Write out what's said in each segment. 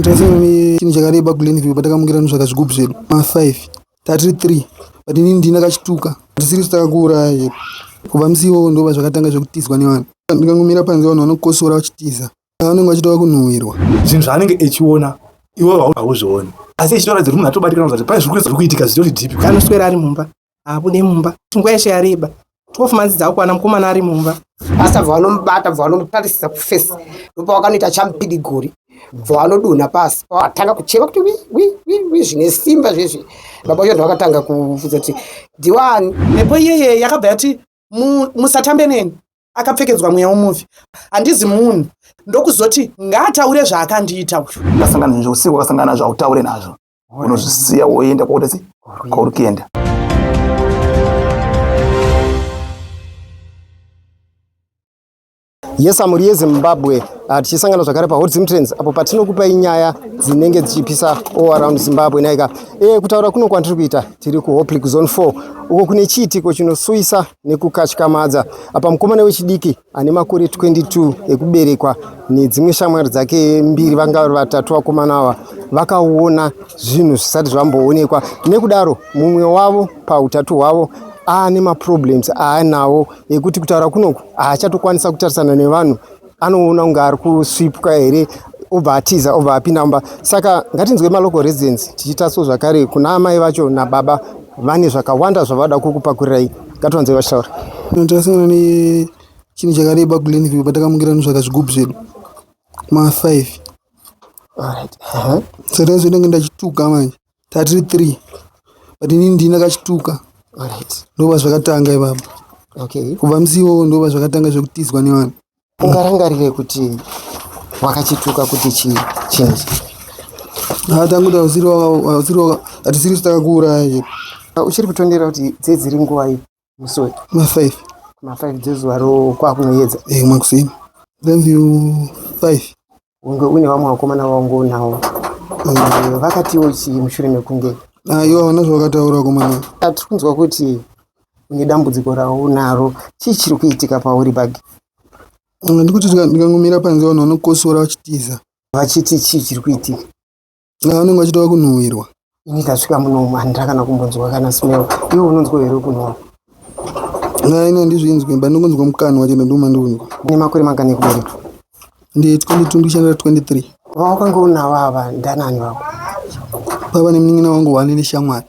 Takasangana nechinhu chakareba kuGlenview patakamukira notsvaka zvigubhu zvedu ma5 tatiri 3 but inini ndini ndakachituka tisiri takakuuraya chete. Kubva musi iwowo ndobva zvakatanga zvekutizwa nevanhu. Ndikangomira panze vanhu vanokosora vachitiza vanenge vachitova kunhuhwirwa. Zvinhu zvaanenge echiona iwewe hauzvioni asi echitoratidza kuti munhu atobatikana kuti pane zviri kuitika zvitori deep. Anoswera ari mumba haabude mumba nguva yeshe yareba 12 months dzakukwana mukomana ari mumba. Pastor bva vanomubata bva vanomutarisisa kufesi ndopavakanoita chamupidigori bva vanodonha pasi atanga kuchema kuti wi wi wi wi zvine simba zvezvi baba vacho ndovakatanga kubvunza kuti ndiwani. Mhepo iyeye yakabva yati musatambe neni akapfekedzwa mweya wemufi handizi munhu ndokuzoti ngaataure zvaakandiita uyu. Ukasangana nezvo usiku wakasangana nazvo hautaure nazvo unozvisiya woenda kwauri sei kwauri kuenda. Yes, mhuri yeZimbabwe tichisangana zvakare paHot Zim Trends apo patinokupai nyaya dzinenge dzichipisa all around Zimbabwe naika. Kutaura kuno kwandiri kuita tiri kuHopley Zone 4 uko kune chiitiko chinosuwisa nekukatyamadza. Apa mukomana wechidiki ane makore 22 ekuberekwa nedzimwe shamwari dzake mbiri vanga vari vatatu vakomana ava vakaona zvinhu zvisati zvamboonekwa. Nekudaro mumwe wavo pautatu hwavo aane maproblems aanawo ekuti kutaura kunoku haachatokwanisa kutarisana nevanhu, anoona kunge ari kusvipwa here obva atiza obva apinda mumba. Saka ngatinzwe malocal residents tichitaso zvakare kuna amai vacho nababa vane zvakawanda zvavada kukupakurirai. Ngativanzwe vachitaura. Takasangana nechinhu chakareba kuGlenview patakamukira notsvaka zvigubhu zvedu ma5. Saka tazoita ndachituka manje tatiri 3 but inini ndini ndakachituka ndobva zvakatanga ipapo. Kubva musi iwowo ndobva zvakatanga zvekutizwa nevanhu. Ungarangarire kuti wakachituka kuti chinhu ichi? Tanguti hatisiri takakuuraya chete. Uchiri kutondera kuti dzedziri nguva iyi musi uyu? Ma5. Ma5 dzezuva rokwakunoyedza? Makuseni. Glenview 5. Unge une vamwe vakomana vaungonawo vakatiwo chii mushure mekunge? Ivo havana zvavakataura vakomana. Tiri kunzwa kuti une dambudziko raunaro, chii chiri kuitika pauri Bagi? Ndikuti ndikangomira panze vanhu vanokosora vachitiza. Vachiti chii chiri kuitika? Vanenge vachitova kunhuhwirwa. Ini ndasvika munomu handina kana kumbonzwa kana smell. Iwe unonzwa here kunhuhwa? Ini handizvinzwi but ndinongonzwa mukanwa chete ndoma ndinonzwa. Une makore mangani ekuberekwa? Ndi 22 ndichandira 23. Vawakanga unavo ava ndanani vako? Baba nemunin'ina wangu wane neshamwari.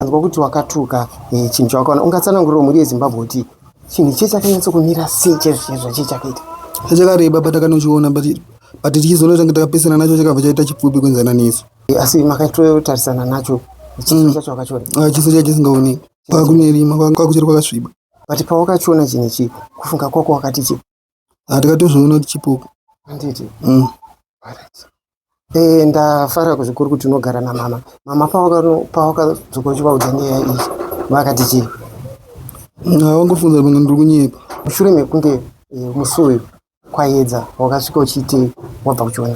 Nzwa kuti wakatuka chinhu chawakaona, ungatsanangurira mhuri yeZimbabwe kuti chinhu ichi chakanyatsokumira sei chaizvo chaizvo chii chakaita? Chakareba patakanochiona but tichizoona tange takapesana nacho chakabva chaita chipfupi kuenzana nesu. Asi makatotarisana nacho chiso chacho wakachiona? Chiso chacho chisingaoneki. Kwakune rima kwakuchiri kwakasviba. But pawakachiona chinhu ichi kufunga kwako wakati chii? Takatozviona kuti chipoko. Handiti? Alright. Ndafara zvikuru kuti unogara namama. Mama pawakadzoka uchivaudza nyaya iyi vakati chii? Vangofunza pamwe ndiri kunyepa. Mushure mekunge musi uyu kwayedza wakasvika uchiitei wabva kuchiona?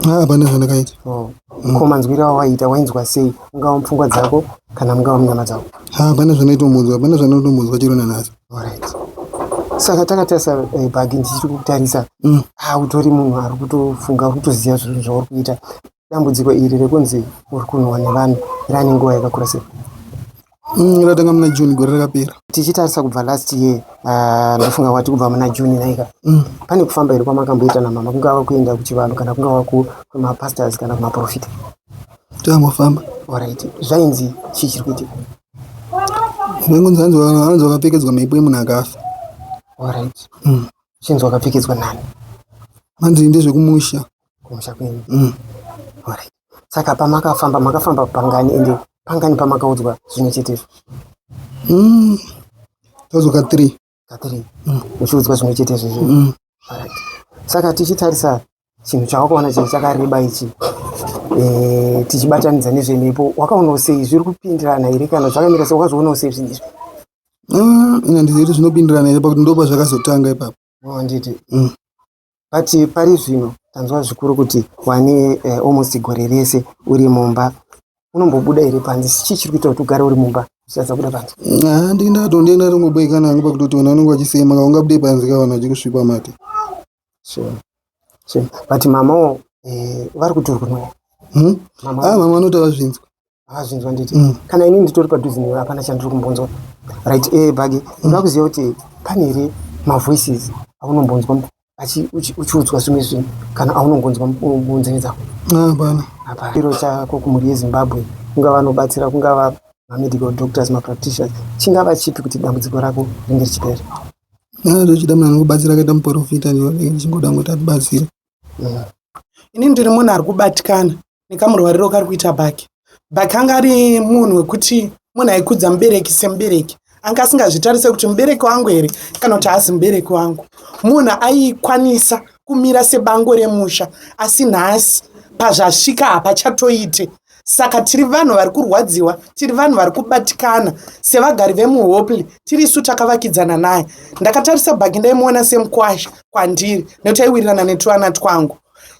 Hapana zvandakaita. Ko manzwiro awaita wainzwa sei? Mungava mupfungwa dzako kana mungava munyama dzako? Hapana zvandaitombodzwa, hapana zvandinotombodzwa chero nanhasi. Alright. Saka takatarisa Bagi ndichiri kukutarisa. Utori munhu ari kutofunga, uri kutoziva zvinhu zvauri kuita. Dambudziko iri rekunzi uri kunhuhwa nevanhu rane nguva yakakura sei? Ratanga muna June gore rakapera. Tichitarisa kubva last year, ndofunga wati kubva muna June naika. Pane kufamba here kwamakamboita namama, kungava kuenda kuchivanhu kana kungava kumapastors kana kumaprofita? Takambofamba. Alright. Zvainzi chii chiri kuitika? Vangonzi hanzi wakapfekedzwa mhepo yemunhu akafa. Alright. Chinzi wakapfekedzwa nani? Hanzi ndezvekumusha. Kumusha kwenyu. Alright. Saka pamakafamba makafamba pangani ende pangani pamakaudzwa zvimwe chete izvo? Taudzwa ka 3. Ka 3. Uchiudzwa zvimwe chete izvozvo. Alright. Saka tichitarisa chinhu chawakaona chinhu chakareba ichi tichibatanidza nezvemhepo, wakaonawo sei zviri kupindirana here kana zvakamira sei, wakazvionawo sei zvinhu izvi? Ina ndizivi kuti zvinopindirana here pakuti ndopa zvakazotanga ipapo. Handiti. But pari zvino tanzwa zvikuru kuti wane almost gore rese uri mumba, unombobuda here panze? Chii chiri kuita kuti ugare uri mumba usatadza kubuda panze? Ndindatongoboekana hangu pakutoti vanhu vanenge vachisema, ungabude panze ka vanhu vachikusvipa mate. Sure. Sure. But mamawo Eh, vari kuti uri kunouya. Mama. Ah, mama vanoti vazvinzwa. Azvinzwa nditi. Kana inini nditori padhuze newe hapana chandiri kumbonzwa. Right, Bhagi, ndoda kuziva kuti pane here mavoices aunombonzwa uchiudzwa zvimwe zvinhu kana aunongonzwa munzeve dzako? Ah, hapana. Hapana. Chiro chako kumhuri yeZimbabwe, kungava vanobatsira, kungava mamedical doctors, mapractitioners, chingava chipi kuti dambudziko rako ringe richipera? Ah, zvochida munhu anokubatsira akaita muprofita, ndichingoda kuti atibatsire. Ini ndiri munhu ari kubatikana nekamurwariro kari kuita Bhaki. Bhaki anga ari munhu wekuti munhu aikudza mubereki semubereki. Anga asingazvitarise kuti mubereki wangu here kana kuti haasi mubereki wangu. Munhu aikwanisa kumira sebango remusha, asi nhasi pazvasvika hapachatoite. Saka tiri vanhu vari kurwadziwa, tiri vanhu vari kubatikana sevagari vemuHopley, tiri isu takavakidzana naye. Ndakatarisa Bhaki, ndaimuona semukwasha kwandiri nekuti aiwirirana netuvana twangu.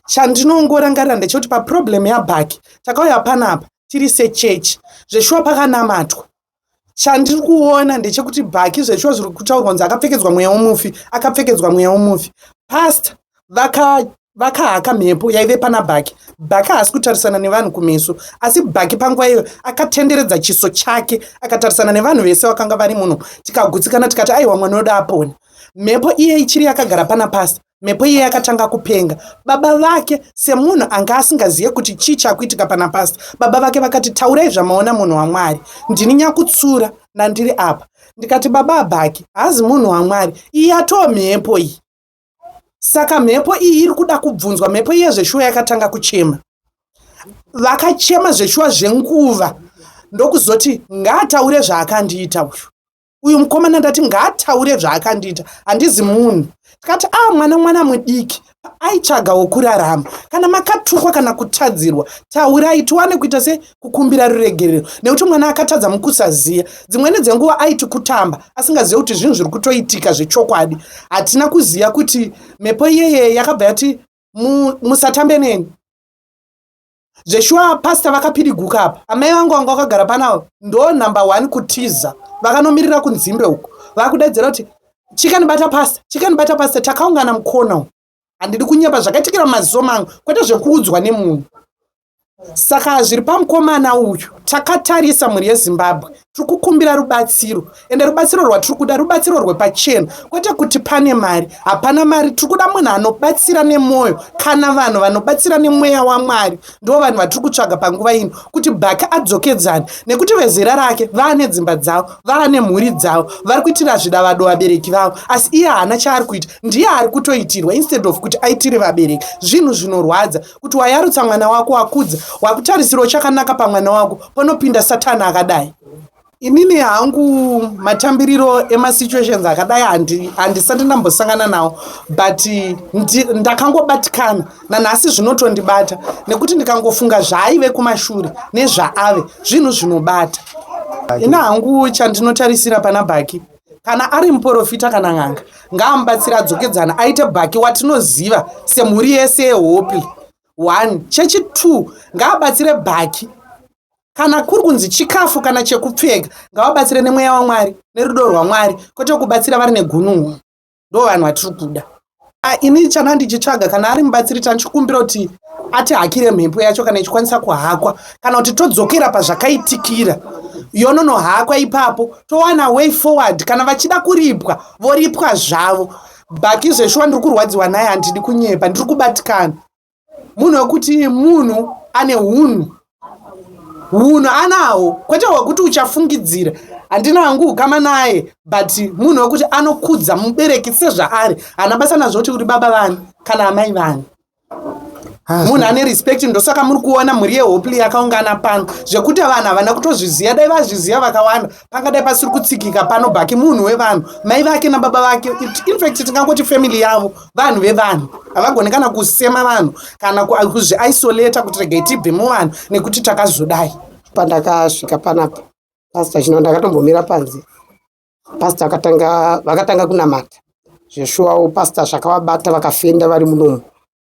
Chandinongorangarira ndechekuti paproblem yaBhaki takauya panapa tiri sechechi, zveshuwa pakanamatwa. Chandiri kuona ndechekuti Bhaki zveshuwa zviri kutaurwa kunzi akapfekedzwa mweya womufi, akapfekedzwa mweya womufi. Pastor vakahaka mhepo yaive pana Bhaki. Bhaki haasi kutarisana nevanhu kumeso, asi Bhaki panguva iyoyo akatenderedza chiso chake akatarisana nevanhu vese vakanga vari muno. Tikagutsikana tikati aiwa, mwana wedu apona. Mhepo iye ichiri yakagara pana pastor. Mhepo iye yakatanga kupenga. Baba vake semunhu anga asingazive kuti chii chakuitika pana pastor, baba vake vakati taurai zvamaona munhu waMwari, ndini nyakutsura nandiri apa. Ndikati baba aBhaki haazi munhu waMwari, iyi yatoo mhepo iyi. Saka mhepo iyi iri kuda kubvunzwa. Mhepo iye zveshuwa yakatanga kuchema. Vakachema zveshuwa zvenguva, ndokuzoti ngaataure zvaakandiita uyu. Uyu mukomana ndati ngaataure zvaakandiita, handizi munhu. Tikati a mwana mudiki aitsvaga wokurarama. Kana makatukwa kana kutadzirwa, taurai tiwane kuita se kukumbira ruregerero, nekuti mwana akatadza mukusaziya. Dzimweni dzenguva aiti kutamba asingazive kuti zvinhu zviri kutoitika zvechokwadi. Hatina kuziva kuti mhepo iyeye yakabva yati musatambe neni. Zveshuwa pastor vakapiriguka apa. Amai vangu vanga vakagara panavo ndo number 1 kutiza, vakanomirira kunzimbe uko vakudaidzira kuti chikanibata pastor, chikanibata pastor. Takaungana mukona umu, handidi kunyepa, zvakaitikira mumaziso mangu kwete zvekuudzwa nemunhu. Saka zviri pamukomana uyu takatarisa mhuri yeZimbabwe, tiri kukumbira rubatsiro, ende rubatsiro rwatiri kuda rubatsiro rwepachena, kwete kuti pane mari, hapana mari. Tiri kuda munhu anobatsira nemwoyo, kana vanhu vanobatsira nemweya waMwari, ndo vanhu vatiri kutsvaga panguva ino kuti Bhaki adzokedzane, nekuti vezera rake vaane dzimba dzavo, vaane mhuri dzavo, vari kuitira zvidavado vabereki vavo, asi iye haana chaari kuita, ndiye ari kutoitirwa instead of kuti aitire vabereki. Zvinhu zvinorwadza kuti wayarutsa mwana wako, wakudza, wakutarisirawo chakanaka pamwana wako, panopinda satani akadai. Inini hangu matambiriro emasituations akadai handisati ndambosangana nawo, but ndakangobatikana nanhasi zvinotondibata, nekuti ndikangofunga zvaaive kumashure nezvaave, zvinhu zvinobata. Ini hangu chandinotarisira pana Bhaki, kana ari muprofita kana n'anga, ngaamubatsire adzokedzana, aite Bhaki watinoziva semhuri yese yeHopley. 1 chechi 2 ngaabatsire Bhaki kana kuri kunzi chikafu kana chekupfeka, ngavabatsire nemweya waMwari nerudo rwaMwari, kwete kubatsira vari negunun'u. Ndo vanhu vatiri kuda. Ini chana ndichitsvaga kana ari mubatsiri, tandichikumbira kuti atihakire mhepo yacho kana ichikwanisa kuhakwa, kana kuti todzokera pazvakaitikira yononohakwa ipapo, towana way forward. Kana vachida kuripwa voripwa zvavo. Bhaki zveshuwa ndiri kurwadziwa naye, handidi kunyepa, ndiri kubatikana. Munhu wekuti munhu ane hunhu, hunhu anawo, kwete hwekuti uchafungidzira. Handina hangu ukama naye, but munhu wekuti anokudza mubereki sezvaari, haana basa nazvo kuti uri baba vani kana amai vani. Munhu ane respect. Ndosaka muri kuona mhuri yeHopley yakaungana pano, zvekuti vanhu havana kutozviziva. Dai vazviziva vakawanda, pangadai pasiri kutsikika pano. Bhaki munhu wevanhu, mai vake nababa vake, infact tingangoti family yavo vanhu vevanhu, havagoni kana kusema vanhu kana kuzviisolata kuti regai tibve muvanhu nekuti takazodai. Pandakasvika panapa, pastor chino, ndakatombomira panze. Pastor vakatanga kunamata zveshuwawo. Pastor zvakavabata, vakafenda vari munomu.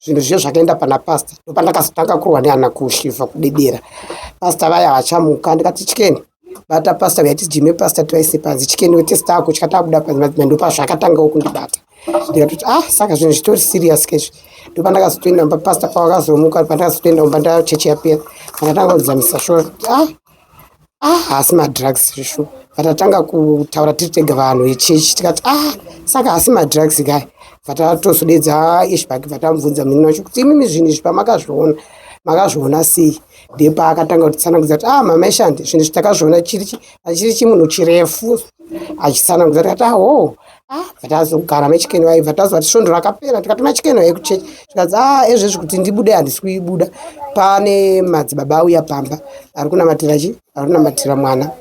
Zvinhu zviye zvakaenda pana pastor. Ndopandakazotanga kurwa neana, kushivha, kudedera. Pastor vaya vachamuka, ndikati tyeni. Bata pastor uya tijime pastor tivaise panze chikeni tese taakutya tabuda panze madzimai ndopazvakatangawo kundibata. Ndikatoti ah saka zvinhu zvitori serious kezvi. Ndopandakazotoenda mumba pastor pavakazomuka pandakazotoenda mumba ndachechi yapera. Pandakatanga kudzamisa sure ah ah haasi madrugs zvishu vatatanga kutaura tiri tega vanhu vechechi tikati ah saka haasi madrugs kaya vatatozodeedza ishbak vatamubvunza munini wacho kuti imimi zvinhu izvi pamakazviona makazviona sei ndepaakatanga kutitsanangudza kuti ah mama ishandi zvinhu izvi takazviona chiri chimunhu chirefu achitsanangudza tikati ah hoo ah vatazogara machikeni vaibva tazova ti svondo rakapera tikati machikeni vaye kuchechi zvikanzi ah ezvezvi kuti ndibude handisi kuibuda pane madzibaba auya pamba ari kunamatira chi ari kunamatira mwana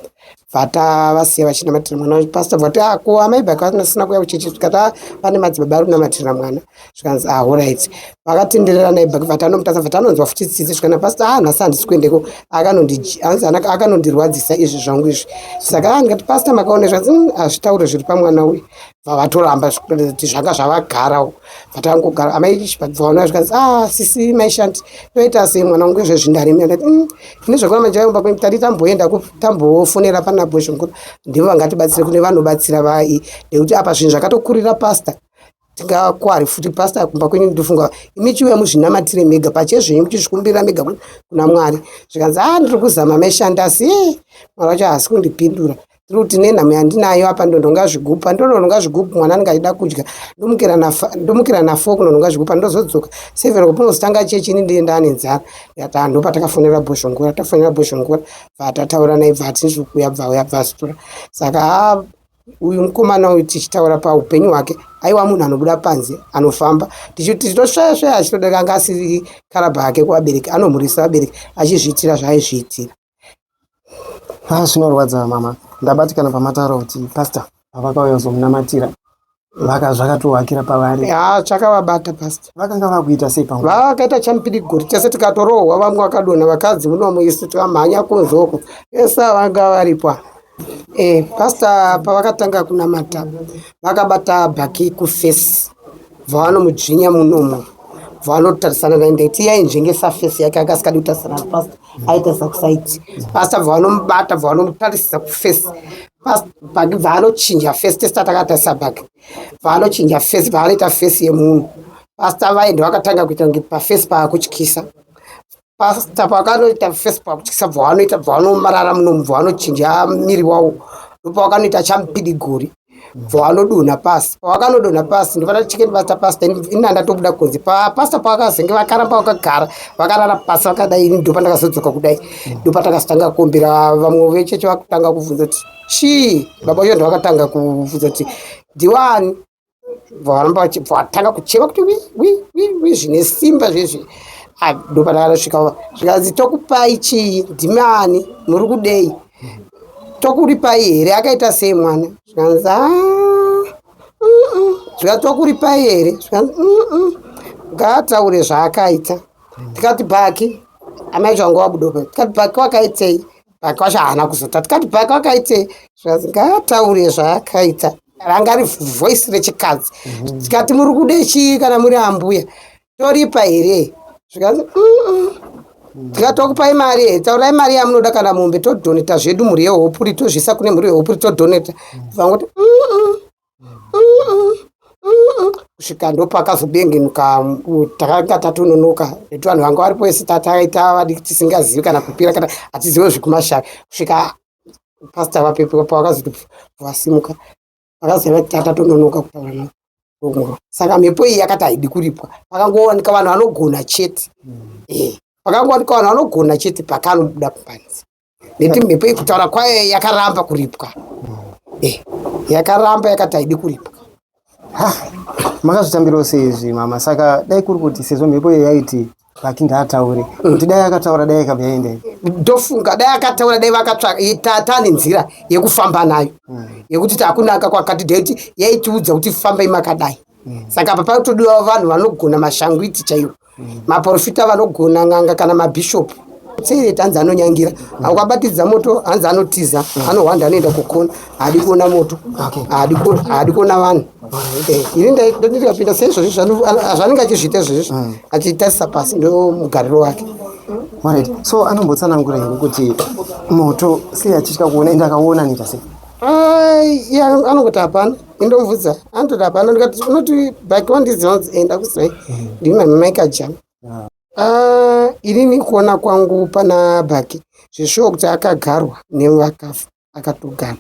vatavasiya vachinamatira mwana pastor vati ah ko amai bhaka vasina kuuya kuchechi tikati ah pane madzibaba ari kunamatira mwana zvikanzi ah horait vakatenderera naye bhaka vati anomutasa vati anonzwa futi tsitsi zvikana pastor ah nhasi handisi kuendeko akanondianzi akanondirwadzisa izvi zvangu izvi saka ah ndikati pastor makaona zvikanzi hmm, hazvitaure zviri pamwana uyu vatoramba kuti zvanga zvavagarawo vatangogara amai vaona zvikanzi ah sisi maishanti toita sei mwana wangu izvezvi ndaremera ndati hmm, ine zvakona manje vaimba kwenyu tati tamboenda tambofonera pana bhozhongora ndivo vangatibatsire kune vanobatsira vai nekuti apa zvinhu zvakatokurira pastor tingakwari futi pastor kumba kwenyu ndofunga imi chiuya muzvinamatire mega pachezvenyu muchizvikumbirira mega kuna mwari zvikanzi a ah, ndiri kuzama maishanda asi eh, mwari wacho haasi kundipindura tiri kuti nenhamo yandinayo apa ndonhonga zvigupu pandononhonga zvigupu mwana anenge achida kudya ndomukira nafo kunonhonga zvigupu pandozodzoka seven kunozotanga chechi ini ndiye ndaane nzara ndikati ah, ndopatakafonera bhozhongora tafonera bhozhongora bva tataura naye bva atizvi kuuya bva uya bva azitora saka ah, uyu mukomana uyu tichitaura paupenyu hwake aiwa munhu anobuda panze anofamba tichitosvaya svaya achitodeka anga asiri karabha yake kuvabereki anomhurisa vabereki achizviitira zvaaizviitira Ah, zvinorwadza mama ndabatikana pamataura kuti pastor pavakauya kuzomunamatira vaka zvakatohakira pavari ha chakavabata pastor vakanga vakuita sei panguva vakaita chamupidigori tese tikatorohwa vamwe vakadonha vakadzi munomu isu tikamhanya kunze uko vese vanga varipo e, pastor pavakatanga kunamata vakabata bhaki kufesi bvavanomudzvinya munomu bvavanotarisana naye ndaiti yainzvengesa fesi yake anga asikadi kutarisana napastor aitarisa kusaiti pastor bvavanomubata bvavanomutarisa kufesi bhaki bvaanochinja fesi tese tatakatarisa bhaki bvaanochinja fesi bvaanoita fesi yemunhu pastor vaende vakatanga kuita kunge pafesi paakutyisa Pastor pakanoita face pakutyisa bva vanoita bva vanomarara munomu bva vanochinja miri wawo ndopavakanoita chamupidigori bva vanodonha pasi pavakanodonha pasi ndopana chicken pastor pastor ini andatobuda kunze pastor pavakazenge vakaramba vakagara vakarara pasi vakadai ini ndopandakazodzoka kudai ndopatakazotanga kukumbira vamwe vechechi vakutanga kubvunza kuti chii baba vacho ndovakatanga kubvunza kuti ndiwani varamba vatanga kuchema kuti wi wi wi wi zvine simba zvezvi ah, ndopatakatosvika zvikanzi tokupai chii ndimani muri kudei tokuripai here akaita sei mwana zvikanzi ah, zvikanzi tokuripai here zvikanzi ngaataure zvaakaita tikati bhaki amai zvangu wabudopa tikati bhaki wakaitei Bhaki wacho haana kuzota tikati bhaki wakaitei zvikanzi ngaataure zvaakaita ranga ri voice rechikadzi mhm. tikati muri kude chii kana muri ambuya toripa here zvikanzi tikati tokupai mari here taurai mari yamunoda kana mombe todhoneta zvedu mhuri yehopuri tozviisa kune mhuri yehopuri todhoneta vangoti kusvika ndopakazobengenuka takanga tatononoka nekuti vanhu vanga varipo vese tataita vadiki tisingazivi kana kupira kana hatizive zvekumashavi kusvika pastor vapepuka pavakazoti vasimuka vakaziva kuti tatatononoka kutaura navo saka mhepo iyi yakati haidi kuripwa pakangowanika vanhu vanogona chete eh, pakangowanika vanhu vanogona chete pakanobuda panze nekuti mhepo iyi kutaura kwayo yakaramba kuripwa eh, yakaramba yakati haidi kuripwa Makazvitambirawo sei izvi mama? Saka dai kuri kuti sezvo mhepo iyo yaiti Lucky ngaataure kuti dai akataura dai ikabva yaenda ipi? Ndofunga dai akataura dai vakatsvaka tane nzira yekufamba nayo yekuti takunaka kwakati dai yaitiudza kuti fambai makadai saka apa pakutodiwa vanhu vanogona mashangwiti chaiwo maprofita vanogona n'anga kana mabhishopu tsereti hanzi anonyangira ukabatidza moto hanzi anotiza anohwanda anoenda kukona haadi kuona moto haadi kuona vanhu eh, ini ndikapinda seizvozvi zvanenge achizviita izvozvi achitarisa pasi ndo mugariro wake. Alright. So anombotsanangura here kuti moto sei achitya kuona ende akaona anoita sei? Ai, iye anongoti hapana. Indomubvunza anototi hapana. Ndikati unoti bhaki wandiziva unzi enda kuzivai ndini mamaikajama. Ah, inini kuona kwangu pana bhaki zveshuwa kuti akagarwa nevakafa akatogara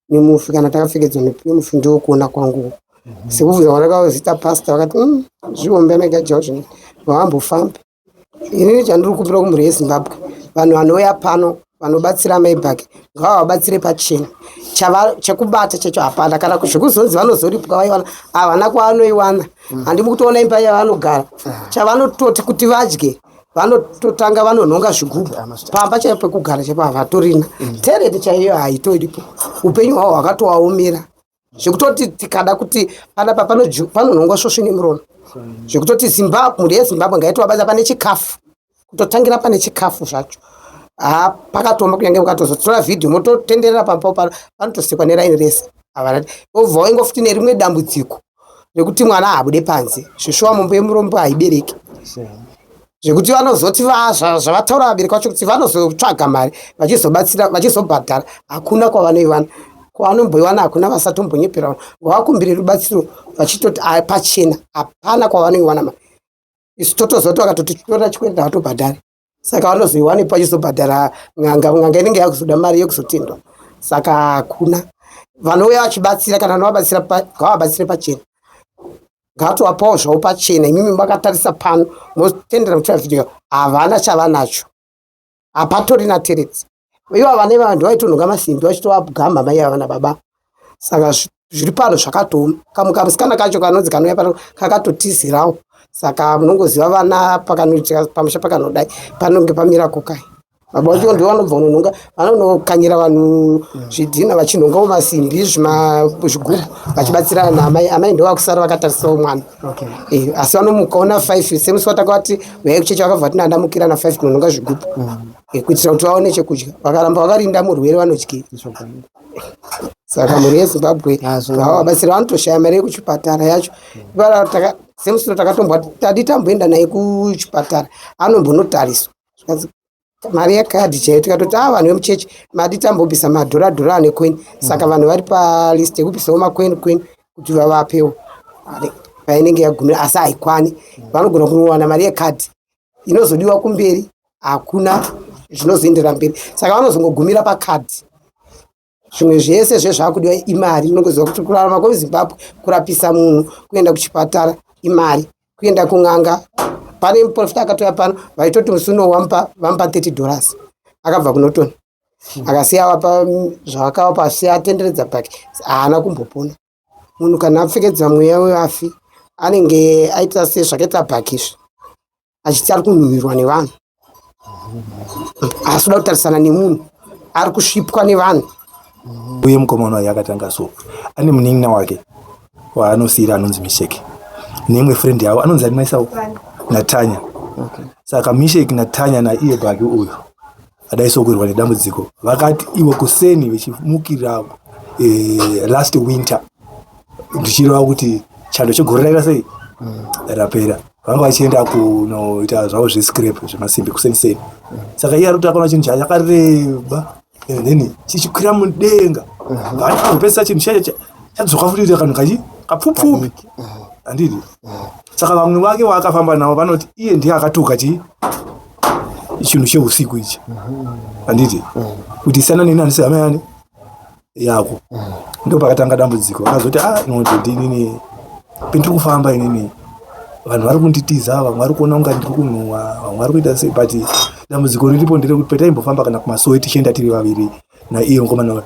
nemufi kana takapfekedzwa nemufi ndokuona kwangu sekubvunza kwandakazita pastor vakati zvihombe amaikajama zvino vavambofambi. Inini chandiri kukumbira kumhuri yeZimbabwe, vanhu vanouya pano vanobatsira amai Bhaki ngavavabatsire pachena. Chekubata chacho hapana, kana zvekuzonzi vanozoripwa vaiwana havana kwavanoiwana. Handimi kutoona imba yavanogara, chavanototi kuti vadye vanototanga vanonhonga zvigubhu pamba chaipo pekugara chaipo havatorina. Tereti chaiyo haitoripo, upenyu hwavo hwakatovaomera zvekutoti tikada kuti panapa panonhongwa svosve nemuromo zvekutoti Zimbabwe, mhuri yeZimbabwe ngaitovabatsa pane chikafu, kutotangira pane chikafu zvacho. Ha, pakatooma kunyange mukatozotora vhidhiyo mototenderera pamba pano panotosekwa neraini rese. Havana obva waingo futi nerimwe dambudziko rekuti mwana haabude panze zveshuwa mombe yemurombo haibereki zvekuti vanozoti zvavataura vabereki vacho kuti vanozotsvaga mari vachizobatsira vachizobhadhara hakuna kwavanoiwana kwavanomboiwana hakuna vasatombonyepera vanhu ngavakumbire rubatsiro vachitoti pachena hapana kwavanoiwana mari isu totozoti vakatoti tora chikwereti havatobhadhari saka vanozoiwanepo vachizobhadhara n'anga n'anga inenge yakuzoda mari yekuzotendwa saka hakuna vanouya vachibatsira kana vanovabatsira ngavabatsire pachena ngavatovapawo zvavo pachena imimi makatarisa pano motendera kutora vhidhiyo havana chavanacho hapatorina teredzi ivo vana ivava ndovaitonhonga masimbi vachitovagamba mai ava nababa saka zviri pano zvakatooma kamusikana kacho kanonzi kanouya pano kakatotizirawo saka munongoziva vana pakanoitika pamusha pakanodai panonge pamira kokai baba vacho ndivo vanobva kunonhonga vanonokanyira vanhu zvidhina vachinhongawo masimbi zvigubhu vachibatsirana naamai amai ndo vakusara vakatarisawo mwana. Asi vanomukawo na5 semusi watakavati uyai kuchechi vakabva vati ndandamukira na5 kunonhonga zvigubhu kuitira kuti vaone chekudya vakaramba vakarinda murwere vanodyei saka mhuri yeZimbabwe ngavabatsire vanotoshaya mari yekuchipatara yacho semusi uno takatombwa tadi tamboenda naye kuchipatara anombonotariswa zvikanzi mari yekadhi chaiyo tikatoti a vanhu vemuchechi madi tambobvisa madhora dhora ane koini saka vanhu vari palist yekubvisawo makoini koini kuti vavapewo painenge yagumira asi haikwani vanogona kunowana mari yekadhi inozodiwa kumberi hakuna zvinozoendera mberi saka vanozongogumira pakadhi zvimwe zvese zvezvakudiwa imari unongoziva kuti kurarama kwemuZimbabwe kurapisa munhu kuenda kuchipatara imari kuenda kun'anga pane muprofita akatouya pano vaitoti musi uno vamupa $30 akabva kunotoni akasiya vapa zvavakavapa asiya atenderedza pake haana kumbopona munhu kana apfekedza mweya wevafi anenge aita sezvakaita bhakizvi achiti ari kunhuhwirwa nevanhu asi kuda kutarisana nemunhu ari kusvipwa nevanhu uye mukomana waye akatanga so ane munin'ina wake waanosiyira anonzi Mishek neimwe friend yavo anonzi ani maisawo naTanya. Saka Mishek naTanya naiye Bhaki uyu adaisokurirwa nedambudziko vakati ivo kuseni vechimukira last winter ndichireva kuti chando chegore raita sei rapera vanga vachienda kunoita zvavo zvescrap zvemasimbi kuseni seni saka iye ari kuti akaona chinhu chakareba then chichikwira mudenga vaakuzopedzisa chinhu chacho chadzoka futi kuita kanhu kachi kapfupfupi handiti saka vamwe vake vaakafamba navo vanoti iye ndiye akatuka chii chinhu cheusiku ichi handiti kuti siyana neni handisi hama yani yako ndo pakatanga dambudziko vakazoti ah no ndinini pendiri kufamba inini vanhu vari kunditiza vamwe vari kuona kunga ndiri kunhuwa vamwe vari kuita sei but dambudziko riripo nderekuti petaimbofamba kana kumasowe tichienda tiri vaviri naiye mukomana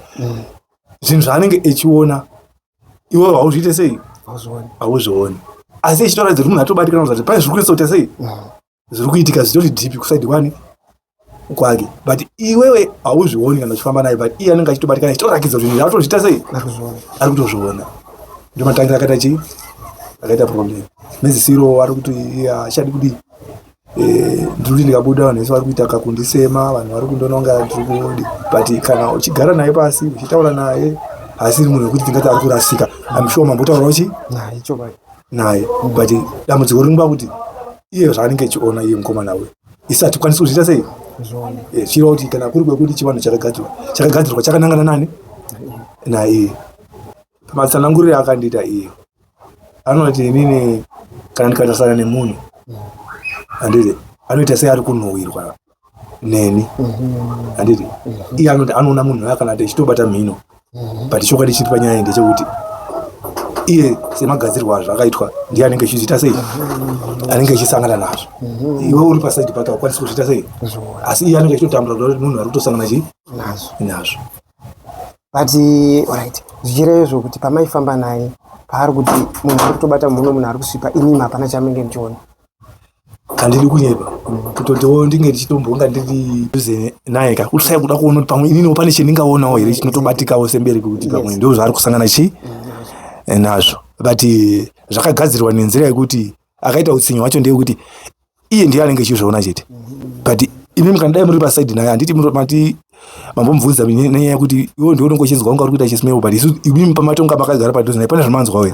zvinhu zvaanenge echiona iwe hauzviite sei hauzvioni asi echitoratidza kuti munhu atobatikana kuti pane zviri kunetsa kuita sei zviri kuitika zvitori dhipi kusaidi kwani kwake but iwewe hauzvioni kana uchifamba naye but iye anenge achitobatikana achitorakidza kuti zvinhu atozviita sei ari kutozviona ndo matangira akaita chii akaita problem medzisiro ari kuti iye achadi kudii ndiri kuti ndikabuda vanhu vese vari kuita kakundisema vanhu vari kundononga ndiri kudi but kana uchigara naye pasi uchitaura naye haasiri munhu wekuti tingati ari kurasika I'm sure mambotaurawo chi naye but dambudziko rinova kuti iye zvaanenge achiona iye mukomana uyu Isu hatikwanisi kuzviita sei? Zvichireva kuti kana kuri kwekuti chivanhu chakagadzirwa, chakagadzirwa chakanangana nani? Naiye. Pamatsananguriro akandiita iye, anoti inini kana ndikatarisana nemunhu, handiti anoita sei ari kunhuhwirwa neni, handiti iye anoti anoona munhu uya kana tichitobata mhino, but chokwadi chiri panyaya ndechekuti iye semagadzirwo azvo akaitwa ndiye anenge achizviita sei, anenge achisangana nazvo. Iwe uri pasaidi pake haukwanisi kuzviita sei, asi iye anenge achitotambura kuti munhu ari kutosangana chii nazvo. But alright, zvichireva izvo kuti pamaifamba naye paari kuti munhu ari kutobata muno, munhu ari kusvipa, imimi hapana chamunenge muchiona? Handidi kunyepa, kutotiwo ndinge ndichitombonga ndiri dhuze naye ka, kutsvaya kuda kuona kuti pamwe ininiwo pane chendingaonawo here chinotobatikawo sembereki kuti pamwe ndo zvaari kusangana chi nazvo. But zvakagadzirwa nenzira yekuti akaita utsinye hwacho ndeyekuti iye ndiye anenge achizviona chete, but imi kana dai muri pasaidi naye, handiti mati mambomubvunza nenyaya yekuti iwe ndiwe unenge uchinzwa unga uri kuita chismell, but isu imimi pamatonga makagara padhuze naye pane zvamanzwa we?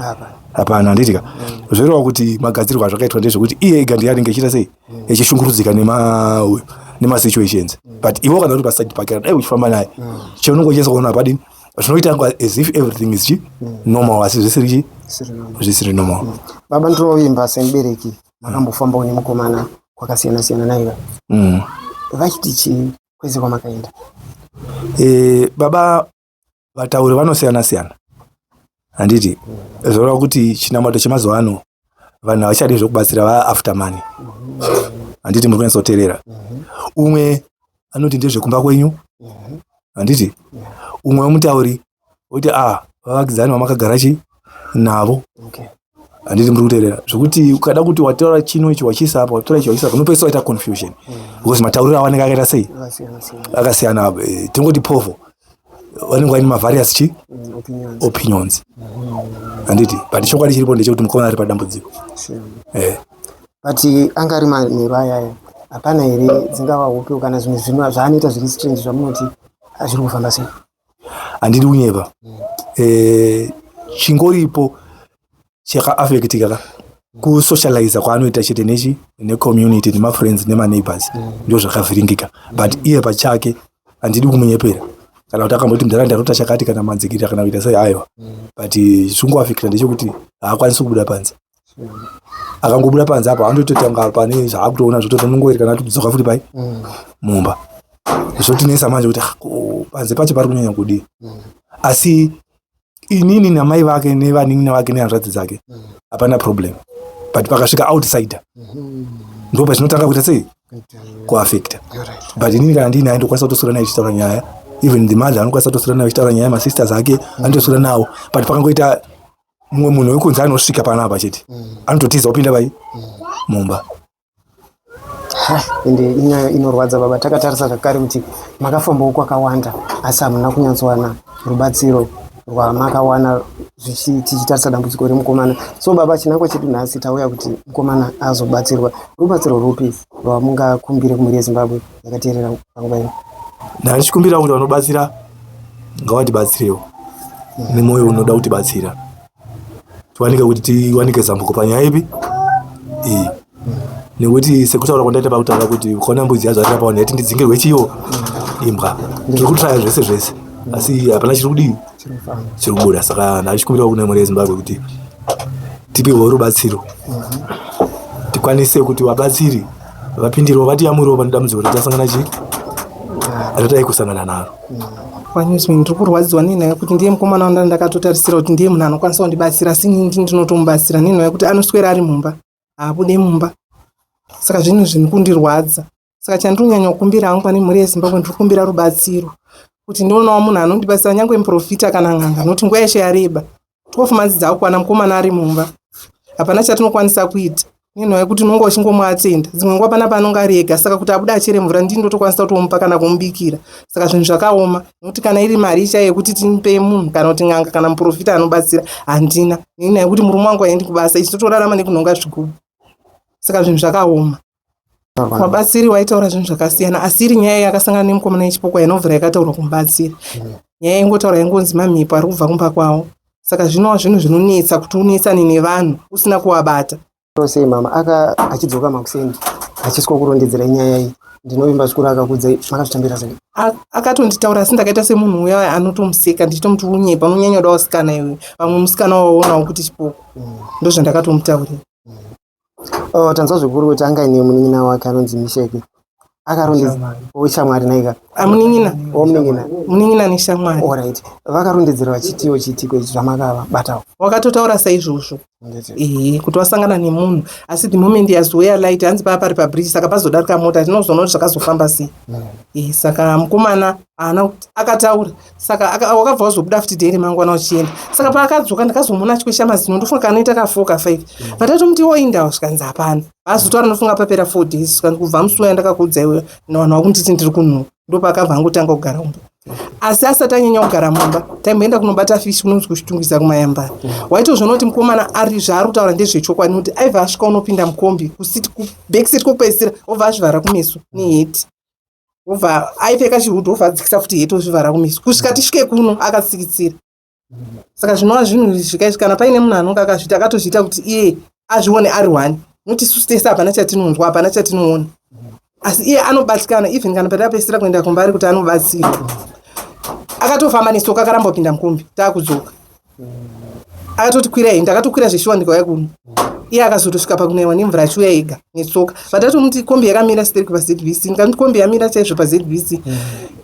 Hapana, handiti ka? Zvoreva kuti magadzirwo azvakaitwa ndezvekuti iye ega ndiye anenge achiita sei, echishungurudzika nemasituations, but iwe kana uri pasaidi pake, dai uchifamba naye, chaunenge uchinzwa kuona hapadini, zvinoita kunga as if everything is chi normal, asi zvisiri chi zvisiri normal. Baba, ndinovimba semubereki makambofambawo nemukomana kwakasiyana siyana naiva vachiti chii kwese kwamakaenda? Baba, vatauri vanosiyana siyana, handiti? Zvoreva kuti chinamato chemazuva ano vanhu havachadi zvekubatsira, va after money, handiti? Muri kunyatsoteerera? Umwe anoti ndezvekumba kwenyu, handiti? Umwe wemutauri oti a vavakidzani vamakagara chi navo, handiti? Muri kuteerera? Zvekuti ukada kuti wataura chino ichi wachiisa apa, watora ichi wachiisa apa, unopedzisa waita confusion because matauriro avanenge akaita sei? Vakasiyana siyana. Akasiyana. Tingoti povo vanenge vaine mavarious chi Opinions. Opinions, handiti? But chokwadi chiripo ndechekuti mukomana ari padambudziko. But anga ari manheru ayaya, hapana here dzingava hope kana zvimwe zvinhu zvaanoita zviri strange zvamunoti zviri kufamba sei? Handidi kunyepa, chingoripo chakaaffectika ka kusocializa kwaanoita chete nechi necommunity, nemafriends, nemaneighbors, ndo zvakavhiringika. But iye pachake handidi kumunyepera kana kuti akamboti mudhara ndarota chakati kana madzikirira kana kuita sei, aiwa. But chingoaffecta ndechekuti haakwanisi kubuda panze. Akangobuda panze apo anototanga pane zvaakutoona, zvototi anongoeri kana atodzoka futi pai mumba, zvotinetsa manje kuti ah, ko panze pacho pari kunyanya kudii? Asi inini namai vake nevanin'ina vake nehanzvadzi dzake hapana problem, but pakasvika outsider ndo pachinotanga kuita sei, kuaffecta. But inini kana ndiinaye ndokwanisa kutoswera naye tichitaura nyaya, even the mother anokwanisa kutoswera naye achitaura nyaya, masisters ake anotoswera nawo, but pakangoita mumwe munhu wekunze anosvika panapa chete, anototiza kupinda vai mumba. Ende inyaya inorwadza, baba. Takatarisa zvakare kuti makafambawo kwakawanda asi hamuna kunyatsowana rubatsiro rwamakawana tichitarisa dambudziko remukomana. So baba, chinangwa chedu nhasi tauya kuti mukomana azobatsirwa. Rubatsiro rupi rwamungakumbire kumhuri yeZimbabwe yakateerera panguva ino? Ndachikumbira kuti vanobatsira ngavatibatsirewo nemwoyo unoda kutibatsira, tiwanike kuti tiwanike zambuko panyaya ipi iyi, nekuti sekutaura kwandaita pakutaura kuti ukaona mbudzi yazvarira pavanhu yati ndidzingirwe chiwo imbwa, tiri kutraya zvese zvese asi hapana chiri kudii, chiri kubuda. Saka ndachikumbirawo kune mhuri yeZimbabwe kuti tipiwewo rubatsiro, tikwanise kuti vabatsiri vapindirewo, vatiyamuriwo pane dambudziko ratasangana chii ratai kusangana naro. Panewsman, ndiri kurwadziwa nenhaya yekuti ndiye mukomana wanda ndakatotarisira kuti ndiye munhu anokwanisa kundibatsira, asi inini ndini ndinotomubatsira nenhaya yekuti anoswera ari mumba, haabude mumba. Saka zvinhu zviri kundirwadza. Saka chandiri kunyanya kukumbira hangu pane mhuri yeZimbabwe, ndiri kukumbira rubatsiro kuti ndionawo munhu anondibatsira, nyange muprofita kana n'anga, nokuti nguva yeshe yareba, 12 months dzakukwana mukomana ari mumba, hapana chatinokwanisa kuita nenhau yekuti unonge uchingomuatenda. Dzimwe nguva panapa anonge ari ega, saka kuti abuda achere mvura ndini ndotokwanisa kutomupa kana kumubikira. Saka zvinhu zvakaoma nekuti kana iri mari chaiyo yekuti timupe munhu kana kuti n'anga kana muprofita anobatsira handina, nenyaya yekuti murume wangu haendi kubasa, isu totorarama nekunhonga zvigubhu. Saka zvinhu zvakaoma. Vabatsiri waitaura zvinhu zvakasiyana, asi iri nyaya yakasangana nemukomana yechipoko inovhura yakataurwa kumubatsiri, nyaya ingotaura ingonzi mamhepo ari kubva kumba kwavo. Saka zvinova zvinhu zvinonetsa kuti unetsane nevanhu usina kuvabata. Sei mama aka achidzoka makuseni achiswa kurondedzera nyaya iyi ndinovimba zvikuru akakuudzai makazvitambira sei? Akatonditaura asi ndakaita semunhu uya anotomuseka ndichitomuti unyepa unonyanya kuda vasikana iwe vamwe musikana waonawo kuti chipoko ndozvandakatomutaurira. Oh, tanzwa zvikuru kuti anga aine munin'ina wake anonzi Misheki akarondedzera shamwari naika amunin'ina o munin'ina munin'ina neshamwari alright vakarondedzera vachitiwo chiitiko ichi zvamakavabatawo wakatotaura saizvozvo ehe kuti wasangana nemunhu asi the moment yazouya light hanzi paa pari pabridge saka pazodarika mota tinozoona kuti zvakazofamba sei ehe saka mukomana haana akataura saka wakabva wazobuda futi day remangwana uchienda saka paakadzoka ndakazomuona achikwesha mazino ndofunga kanoita ka 4 ka 5 vatatomuti woindawo zvikanzi hapana azotaura ndofunga papera 4 days zvikanzi kubva musi uya ndakakuudza iweyo vanhu vakunditi ndiri kunhuka ndopaakabva angotanga kugara mumba asi asati anyanya kugara mumba taimboenda kunobata fishi kunonzi kuchitungwiza kumayambara waitozviona kuti mukomana ari zvaari kutaura ndezvechokwadi nokuti aibva asvika unopinda mukombi kubackseat kwekupedzisira obva azvivhara kumeso neheti obva aipfeka chihood obva adzikisa futi heti ozvivhara kumeso kusvika tisvike kuno akatsikitsira saka zvinova zvinhu zvikaizvi kana paine munhu anonge akazviita akatozviita kuti iye azvione ari one nokuti isusu tese hapana chatinonzwa hapana chatinoona asi iye anobatikana even kana patapedzisira kuenda kumba ari kuti anobatsirwa akatofamba nesoka akaramba kupinda mukombi taakudzoka akatoti kwirai ndakatokwira zveshuwa ndikauya kuno iye akazotosvika pakunaiwa nemvura achiuya ega netsoka vatatomuti kombi yakamira stereki paZBC ndikamuti kombi yamira chaizvo paZBC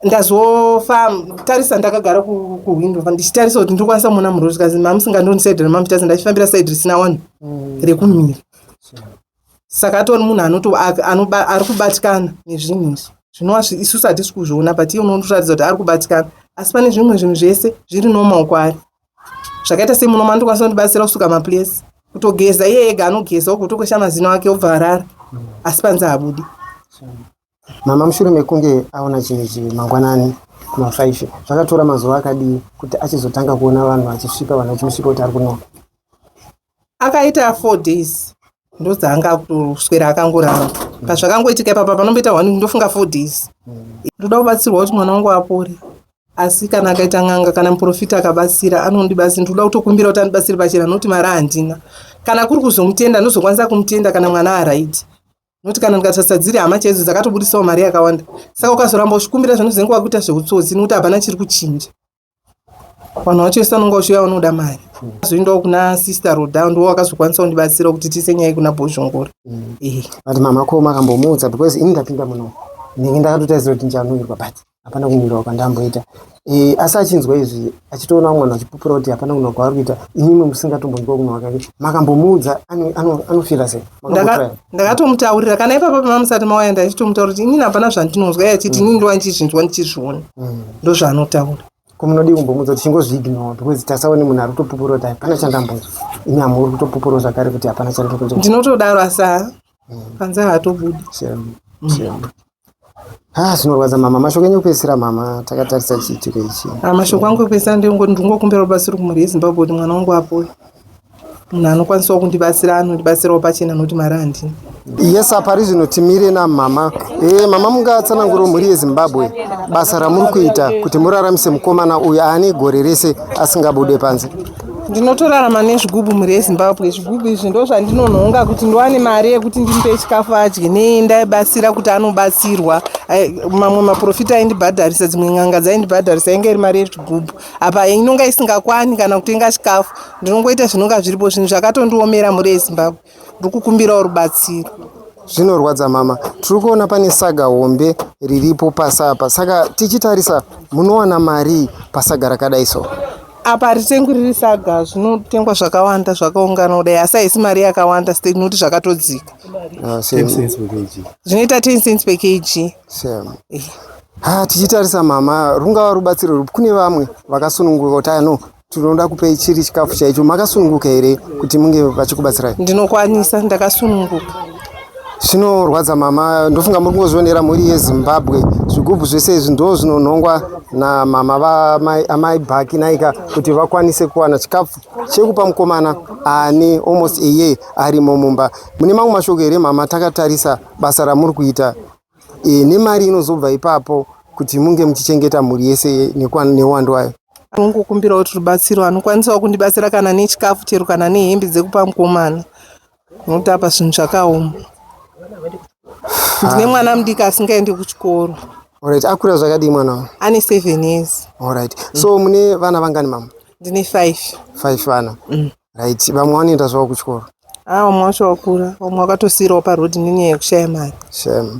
ndazofa tarisa ndakagara kuhwindo ndichitarisa kuti ndikwanisa kuona murori zvikanzi mamusingandoni side ramamutasa ndachifambira side risina wanhu rekumira saka atori munhu ari kubatikana nezvinhu izvi zvinova isusu hatisi kuzviona but iye unotoratidza kuti ari kubatikana asi pane zvimwe zvinhu zvese zviri normal kwaari zvakaita semuno mandokwanisa kundibatsira kusuka maplates kutogeza iye ega anogeza ogotokwesha mazino ake obva arara asi panze habudi Mama mushure mekunge aona chinhu ichi mangwanani kuma5 zvakatora mazuva akadii kuti achizotanga kuona vanhu vachisvika vanhu vachimusvika kuti ari kunoka akaita 4 days ndodzaanga akutoswera akangorara pazvakangoitika ipapa panomboita one ndofunga 4 days ndoda kubatsirwa kuti mwana wangu apore asi kana akaita n'anga kana muprofita akabatsira anondibatsira ndoda kutokumbira kuti andibatsire pachena nokuti mari handina kana kuri kuzomutenda ndozokwanisa kumutenda kana mwana aright nokuti kana ndikatarisa dziri hama chaidzo dzakatobudisawo mari yakawanda saka ukazoramba uchikumbira zvinozenge wakuita zveutsotsi nokuti hapana chiri kuchinja vanhu vacho vese vanonga uchiuya vanoda mari azoendawo kuna sister Roda ndo wakazokwanisa kundibatsira kuti tiise nyaya kuna Bhozhongora ehe but mama ko makambomuudza because ini ndapinda muno ndinge ndakatotarisira kuti ndichanhuwirwa but hapana kunhuwirwa kwandamboita e, asi achinzwa izvi achitoona vamwe vanhu vachipupura kuti hapana kunhuwa kwaari kuita imimwe musingatombonzwa kunhuwa kake makambomuudza anofira sei Ndakatomutaurira kana ipapa pamamusati mauya ndachitomutaura kuti inini hapana zvandinonzwa iye achiti inini ndova ndichizvinzwa ndichizviona ndozvaanotaura ko munodii kumbomuudza kuti chingozviignore because tasaone munhu ari kutopupura kuti hapana chandambonzwa imi hamuri kutopupura zvakare kuti hapana chandiri kunzwa ndinotodaro asi ha panze haatobudi Ah, zvinorwadza mama mashoko enyu ekupedzisira mama takatarisa chiitiko ichi Ah, mashoko angu ekupedzisira ndingokumbira rubatsiro kumhuri yeZimbabwe kuti mwana wangu apore munhu anokwanisawo kundibatsira anondibatsirawo pachena nokuti mari handina yes pari zvino timire namama e, mama mungatsanangura mhuri yeZimbabwe basa ramuri kuita kuti muraramise mukomana uyu aane gore rese asingabude panze ndinotorarama nezvigubhu mhuri yeZimbabwe zvigubhu izvi ndo zvandinonhonga kuti ndiwane mari yekuti ndimupe chikafu adye nendaibatsira kuti anobatsirwa mamwe maprofita aindibhadharisa dzimwe n'anga dzaindibhadharisa inge iri mari yezvigubhu apa inonga isingakwani kana kutenga chikafu ndinongoita zvinonga zviripo zvinhu zvakatondiomera mhuri yeZimbabwe ndiri kukumbirawo rubatsiro zvinorwadza mama tiri kuona pane saga hombe riripo pasi apa saka tichitarisa munowana mari pasaga rakadai so apa haritengwi riri saga zvinotengwa zvakawanda zvakaungana kudai asi haisi mari yakawanda state nokuti zvakatodzika Ah, same, 10 cents per kg. Zvinoita 10 cents per kg. Same. Ha, tichitarisa mama rungava rubatsiro rupi kune vamwe vakasununguka kuti ano tinoda kupei chiri chikafu chaicho makasununguka here kuti munge vachikubatsirai Ndinokwanisa, ndakasununguka. Zvinorwadza mama ndofunga muri kungozvionera mhuri yeZimbabwe zvigubhu zvese izvi ndo zvinonhongwa namama vamai Bhaki naika kuti vakwanise kuwana chikafu chekupa mukomana ane almost a year arimo mumba mune mamwe mashoko here mama takatarisa basa ramuri kuita e, nemari inozobva ipapo kuti munge muchichengeta mhuri yese neuwandu wayo Ndinongokumbirawo kuti rubatsiro anokwanisawo kundibatsira kana nechikafu chero kana nehembe dzekupa mukomana. Nokuti apa zvinhu zvakaoma. Ndine mwana mudiki asingaendi kuchikoro. Alright, akura zvakadii mwana uyu? Ane 7 years. Alright. So mune vana vangani mama? Ndine 5. 5 vana. Right, vamwe vanoenda zvavo kuchikoro. Ah, vamwe vacho vakura, vamwe vakatosiirawo paroad nenyaya yekushaya mari. Shame.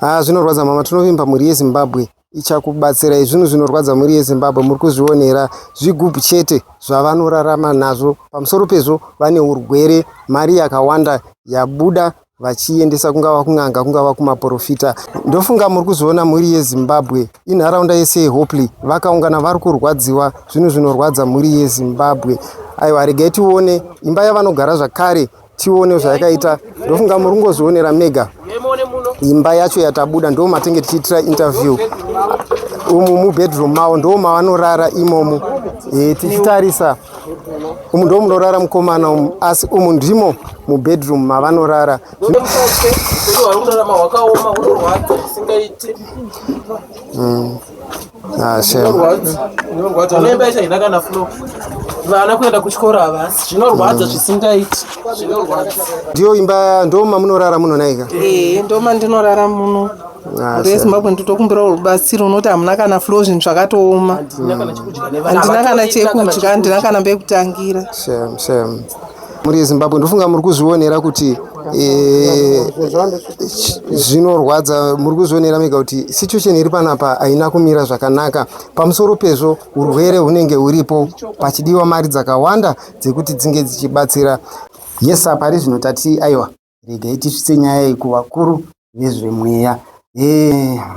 Ah, zvinorwadza mama, tinovimba mhuri yeZimbabwe ichakubatsirai. Zvinhu zvinorwadza mhuri yeZimbabwe, muri kuzvionera zvigubhu chete zvavanorarama nazvo. Pamusoro pezvo vane urwere, mari yakawanda yabuda vachiendesa kungava kun'anga kungava kumaporofita. Ndofunga muri kuzviona mhuri yeZimbabwe, inharaunda yese yeHopley vakaungana vari kurwadziwa zvinhu zvinorwadza mhuri yeZimbabwe. Aiwa, regai tione imba yavanogara zvakare, tione zvayakaita. Ndofunga muri kungozvionera mega imba yacho yatabuda, ndo matenge tichiitira interview umu mubedroom mavo, ndo mavanorara imomo. Tichitarisa umu ndo munorara mukomana umu, asi umu ndimo mubedroom mavanorara. Vana kuenda kuchikoro havasi, zvinorwadza zvisingaiti, zvinorwadza. Ndiyo imba ndo mamunorara muno naika? Ndo mandinorara muno. Mhuri yeZimbabwe nditokumbirawo rubatsiro unoti hamuna kana flow, zvinhu zvakatooma. Handina kana chekudya, handina kana pekutangira. Shame, shame. Mhuri yeZimbabwe, ndofunga muri kuzvionera kuti zvinorwadza. Muri kuzvionera mega kuti situation iri panapa haina kumira zvakanaka. Pamusoro pezvo urwere hunenge huripo, pachidiwa mari dzakawanda dzekuti dzinge dzichibatsira. Yes, pari zvino tati aiwa, regai tisvitse nyaya iyi kuvakuru vezvemweya.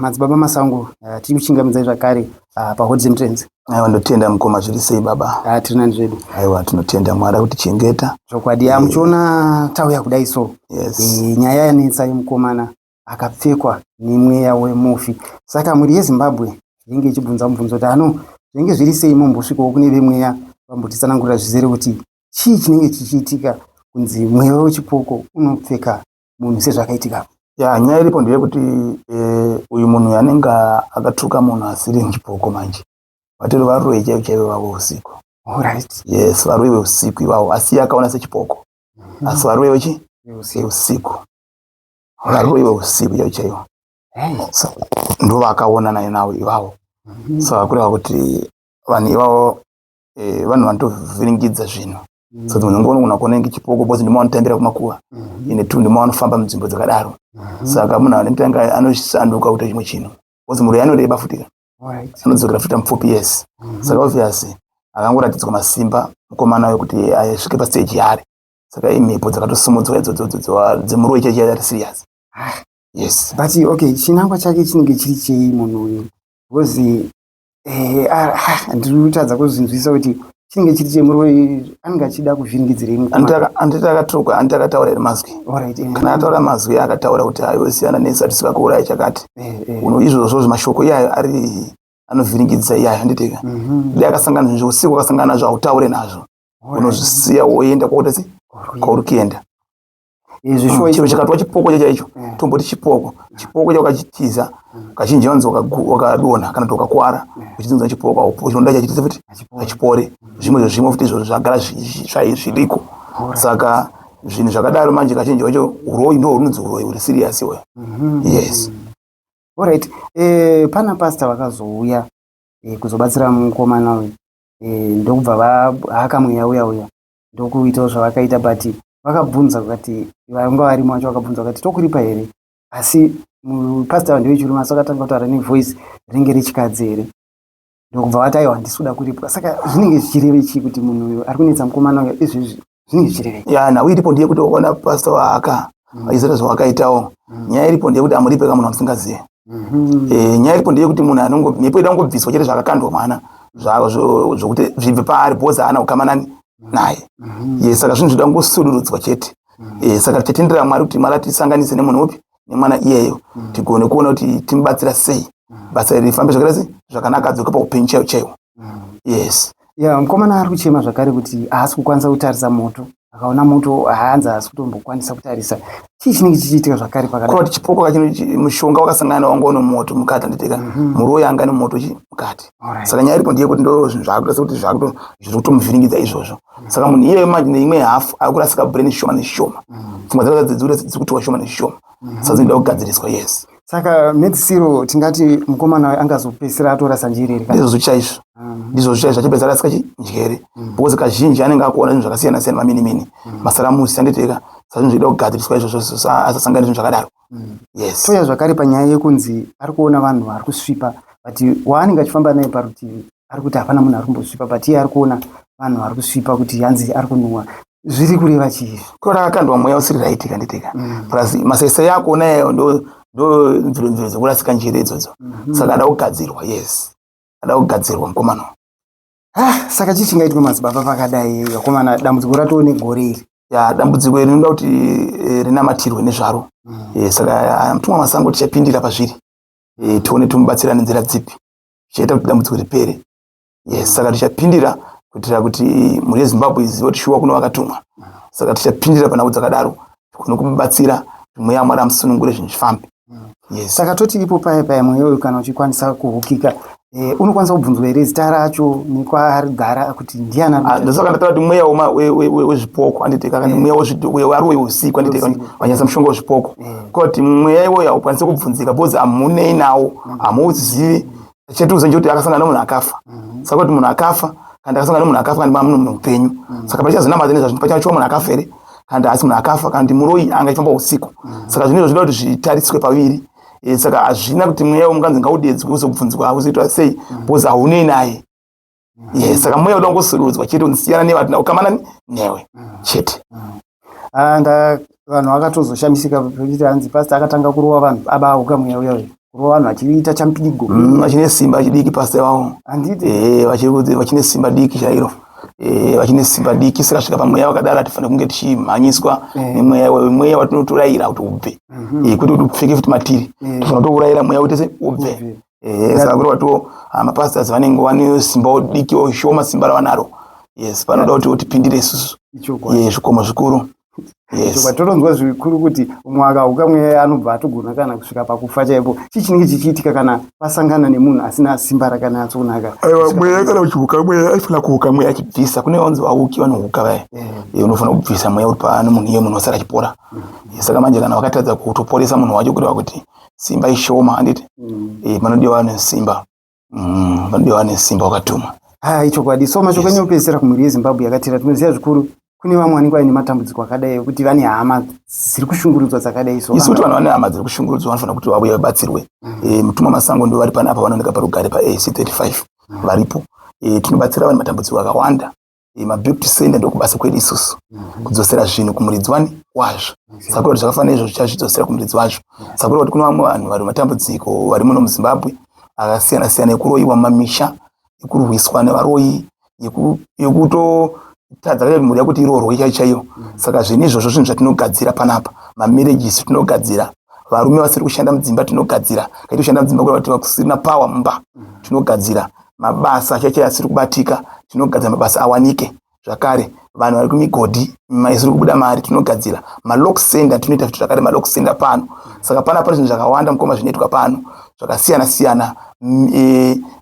Madzibaba Masango, tiri kuchingamidzai zvakare paHot Zim Trends. Aiwa, ndotenda mukoma, zviri sei baba? Tiri nani zvedu. Aiwa, tinotenda Mwari kutichengeta. Chokwadi, muchiona tauya kudai so. Yes. Nyaya yanetsa yemukomana akapfekwa nemweya wemufi. Saka mhuri yeZimbabwe inenge ichibvunza mubvunzo kuti ano zvinenge zviri sei, mumbosvikawo kune vemweya vambotitsanangurira zvizere kuti chii chinenge chichiitika kunzi mweya wechipoko unopfeka munhu sezvakaitika. Ya, nyaya iripo ndeyekuti uyu munhu anenge akatuka munhu asiri muchipoko manje. Vatori varoyi chaivo chaivo vavo usiku. Alright. Yes, varoyi veusiku ivavo, asi akaona sechipoko. Asi varoyi vechi? Veusiku. Varoyi veusiku chaivo chaivo. So, ndo vakaona naye navo ivavo. Saka kureva kuti vanhu ivavo vanhu vanotovhiringidza zvinhu. So munhu unogona kuona inge chipoko because ndimo vanotambira kumakuva. Ine tu ndimo vanofamba munzvimbo dzakadaro. Saka munhu anotanga anoshanduka kuita chimwe chinhu. Because muroyi anoreba futi. Anodzokera futi mupfupi, yes. Saka obvious akangoratidzwa masimba mukomana uyu kuti asvike pastage yaari. Saka imhepo dzakatosimudzwa idzodzo dzemuroyi chaicho ari serious. Yes. But okay, chinangwa chake chinenge chiri chei munhu uyu? Because ndiri kutadza kuzvinzwisa kuti chinenge chiri chemuroyi, anenge achida kuvhiringidzirei mukomana? Anditi akatuka, anditi akataura here mazwi? Kana ataura mazwi, akataura kuti aiwe siyana nesu, hatisi vakuuraya chakati. Uno izvozvo mashoko iyayo ari anovhiringidza iyayo, handitika? Dai akasangana zvinhu zveusiku, akasangana nazvo, hautaure nazvo. Unozvisiya woenda kwakuti sei kwauri kuenda. Chiro chakatwa chipoko chaicho, tomboti chipoko, chipoko chako kachitiza kazhinji vanzi wakadonha kana kuti wakakwara uchidzinza chipoko, chinoda chachitiza futi hachipore. Zvimwe zvezvimwe futi izvozvo zvagara zviriko. Saka zvinhu zvakadaro manje kazhinji wacho uroyi ndo hunonzi uroyi huri serious iwoyo. Yes. Alright. Pana pastor vakazouya kuzobatsira mukomana uyu, ndokubva vahaka mweya uya uya, ndokuitawo zvavakaita, but vakabvunza vakati, vanga varimo vacho vakabvunza vakati, tokuripa here? Asi pastor ndewechirume, asi vakatanga kutaura nevoice rinenge rechikadzi here, ndokubva vati aiwa, handisi kuda kuripwa. Saka zvinenge zvichireve chii kuti munhu uyu ari kunetsa mukomana uyu izvezvi, zvinenge zvichirevei? Ya, nhau iripo ndeyekuti wakaona pastor wahaka vachizoita zvavakaitawo. Nyaya iripo ndeyekuti amuripe kamunhu amusingazivi. Nyaya iripo ndeyekuti munhu anongo mhepo ida kungobviswa chete zvakakandwa mwana zvokuti zvibve paari because haana kukama nani naye. Yes, saka zvinhu zvinoda kungosudurudzwa chete. Saka tichatendera Mwari kuti Mwari atisanganise nemunhu upi nemwana iyeyo, tigone kuona kuti timubatsira sei basa iri rifambe zvakaita sei zvakanaka, adzoke paupenyu chaiwo chaiwo. Yes. Ya, mukomana ari kuchema zvakare kuti haasi kukwanisa kutarisa moto. Akaona moto haanzi haasi kutombokwanisa kutarisa. Chii chinenge chichiitika zvakare pakadai? Kuti chipoko kachino mushonga wakasangana wanga une moto mukati, handitika? Muroyi anga nemoto chi mukati. Saka nyaya iripo ndeyekuti ndo zvinhu zvaakuita sekuti zvakuto zviri kutomuvhiringidza izvozvo. Saka munhu iyeyo manje neimwe hafu akurasika brain shoma neshoma. Pfungwa dzake dziri kutiwa shoma neshoma. Saka dzinoda kugadziriswa, yes. Saka mhedzisiro tingati mukomana uyu angazopedzisira atorasa njere here? Ndizvozvo chaizvo. Ndizvozvo chaizvo, achipedza arasika njere. Because kazhinji anenge akuona zvinhu zvakasiyana siyana, mamini mini. Masaramusi, handiteka? Saka zvinhu zvinoda kugadziriswa izvozvo, asasangana nezvinhu zvakadaro. Yes. Touya zvakare panyaya yekunzi ari kuona vanhu vari kusvipa, but waanenge achifamba naye parutivi ari kuti hapana munhu ari kumbosvipa, but iye ari kuona vanhu vari kusvipa, kuti hanzi ari kunhuwa. Zviri kureva chii izvi? Kora akandwa mweya usiri right, kanditeka? Plus masaisai akuona yayo ndo nzviro nzviro dzekurasika njere idzodzo. Saka ada kugadzirwa, yes. Ada kugadzirwa mukomana. Ah, saka chii chingaitwa, madzibaba, pakadai? Vakomana, dambudziko ratoo negore iri. Ya, dambudziko iri rinoda kuti rinamatirwe nezvaro. Saka mutumwa masango tichapindira pazviri. Tione tomubatsira nenzira dzipi zvichaita kuti dambudziko ripere. Yes, saka tichapindira kuitira kuti mhuri yeZimbabwe izive kuti shuwa kuno vakatumwa. Saka tichapindira panhau dzakadaro, tikone kumubatsira kuti mweya waMwari amusunungure, zvinhu zvifambe. Yes. Saka toti ipo paya paya mweya uyu kana uchikwanisa kuhukika, unokwanisa kubvunzwa here zita racho nekwaarigara, kuti ndiani ari kuita? Ndosaka ndataura kuti mweya wezvipoko, handiteka? Kana mweya wevaroyi usiku, handiteka? Vanyasa mushonga wezvipoko, kuti mweya iwoyo haukwanisi kubvunzika because hamunei nawo, hamuuzivi. Chetiuza nje kuti akasangana nemunhu akafa. Saka kuti munhu akafa, kana akasangana nemunhu akafa, kana munhu mupenyu, saka pachazonamata nezvazvo, pachachiwa munhu akafa here kana asi munhu akafa, kana kuti muroyi anga achifamba usiku. Saka zvinhu izvo zvinoda kuti zvitariswe paviri. Saka hazvina kuti mweya wemukanzi ngaudedzwe uzobvunzwa, uzoitwa sei, because haunei naye. Yes, saka mweya uda kungosurudzwa chete, unosiyana newe, hatina kukamana newe chete. Ah, vanhu vakatozoshamisika vachiti hanzi pastor akatanga kurova vanhu, abahuka mweya uya uya, kurova vanhu achiita chamupidigo. Vachine simba chidiki pastor vavo. Handiti? Vachine simba diki chairo. Vachine simba diki. Saka svika pamweya wakadaro, hatifaniri kunge tichimhanyiswa nemweya iwoyo. Mweya watinotorayira kuti ubve, kwete kuti upfeke futi matiri. Tofanira kutourayira mweya kuti se ubve. Saka kureva kuti mapastors vanenge vane simba diki, shoma simba ravanaro. Yes, panoda kuti utipindire isusu. Ichokwadi. Zvikomo zvikuru, yes. Chokwadi, totonzwa zvikuru kuti umwe akahuka mweya anobva atogona kana kusvika pakufa chaipo. Chii chinenge chichiitika kana pasangana nemunhu asina simba rakanyatsonaka? Aiwa, mweya kana uchihuka mweya, aifanira kuhuka mweya achibvisa. Kune vanzi vauki vanohuka vaya. Unofanira kubvisa mweya uri pano munhu iye, munhu asara achipora. Saka manje kana vakatadza kutoporesa munhu wacho, kureva kuti simba ishoma, handiti? Panodiwa nesimba. Panodiwa nesimba wakatumwa. Ha, ichokwadi. So mashoko enyu ekupedzisira kumhuri yeZimbabwe yakatira? Tinoziva zvikuru kune vamwe vanenge vaine matambudziko akadai ekuti vane hama dziri kushungurudzwa dzakadai so. Isu kuti vanhu vane hama dziri kushungurudzwa vanofanira kuti vauye vabatsirwe. Mutumwa masango ndo vari panapa, vanooneka parugare paAC 35 varipo. Tinobatsira vanhu matambudziko akawanda. Maback to sender ndokubasa kwedu isusu, kudzosera zvinhu kumuridzi wani wazvo. Saka kuti zvakafanana izvo zvichazvidzosera kumuridzi wazvo. Saka kuti kune vamwe vanhu vari matambudziko vari muno muZimbabwe akasiyana siyana, ekuroyiwa mumamisha, ekurwiswa nevaroyi, yekutotadza kuti mhuri yakuti iroorwe chaiyo chaiyo. Saka zvinhu izvozvo zvinhu zvatinogadzira panapa. Mamarriages tinogadzira, varume vasiri kushanda mudzimba tinogadzira, kaiti kushanda mudzimba kureva kuti vakusina power mumba tinogadzira, mabasa chaicho asiri kubatika tinogadzira, mabasa awanike zvakare, vanhu vari kumigodhi isiri kubuda mari tinogadzira, malock sender tinoita futi zvakare malock sender pano. Saka pana pane zvinhu zvakawanda, mukoma, zvinoitwa pano zvakasiyana siyana.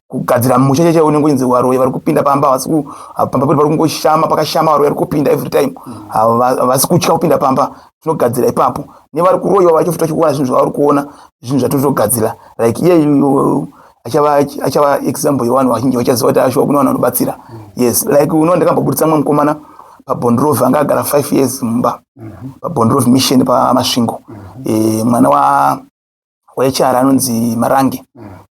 Kugadzira musha chaicho unenge uchinzi varoyi vari kupinda pamba, havasi pamba pedu vari kungoshama, pakashama, varoyi vari kupinda every time, havasi kutya kupinda pamba, tinogadzira ipapo. Nevari kuroyiwa vacho futi vachikuona zvinhu zvavari kuona, zvinhu zvatotogadzira. Like iye achava example yevanhu vazhinji vachaziva kuti ashuwa kune vanhu vanobatsira. Yes, like unoona ndakambobudisa mumwe mukomana paBondrove anga agara 5 years mumba, paBondrove Mission paMasvingo. Mwana waHR anonzi Marange,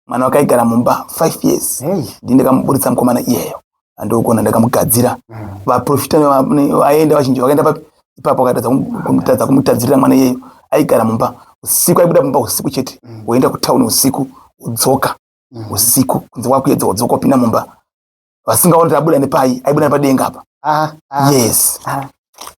mwana wakaigara mumba 5 years. Ndini ndakamuburitsa mukomana iyeyo, andokona ndakamugadzira. Vaprofita vaenda vazhinji vakaenda papi ipapo, vakatadza kumutadzirira mwana iyeyo. Aigara mumba usiku, aibuda mumba usiku chete, woenda kutauni usiku, udzoka usiku, kunze kwakuedza, wodzoka upinda mumba, vasingaoni kuti abuda nepai, aibuda nepadenga apa. Yes,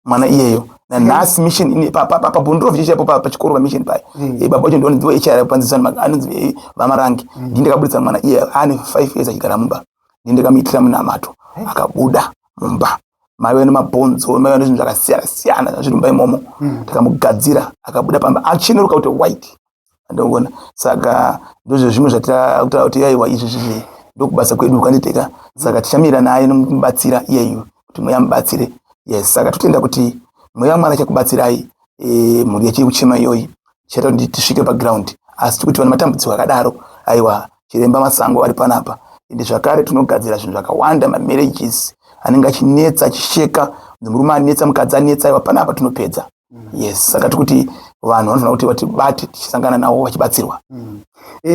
mwana iyeyo nanhasi mission paBondrove chaipo, pachikoro pamission pai. Baba vacho ndonzi HR panzisana, anonzi vaMarangi. Ndini ndakaburitsa mwana iye ane 5 years achigara mumba. Ndini ndakamuitira munamato, akabuda mumba. Maiva nemabhonzo, maiva nezvinhu zvakasiyana siyana zvazviri mumba imomo. Takamugadzira akabuda pamba acheneruka kuti white. Andogona. Saka ndozvo zvimwe zvatakutaura kuti aiwa izvi zvizi ndokubasa kwedu kanditeka. Saka tichamira naye nomubatsira iyeyu kuti mweya mubatsire. Yes, saka totenda kuti mweya waMwari achakubatsirai mhuri yachiri kuchema iyoyi tichaita kuti tisvike paground asi tikuti vane matambudziko akadaro aiwa chiremba masango vari panapa ende zvakare tinogadzira zvinhu zvakawanda mamarriages anenge achinetsa achisheka murume anetsa mukadzi anetsa aiwa panapa tinopedza. Yes, saka tikuti vanhu vanofanira kuti vatibate tichisangana navo vachibatsirwa.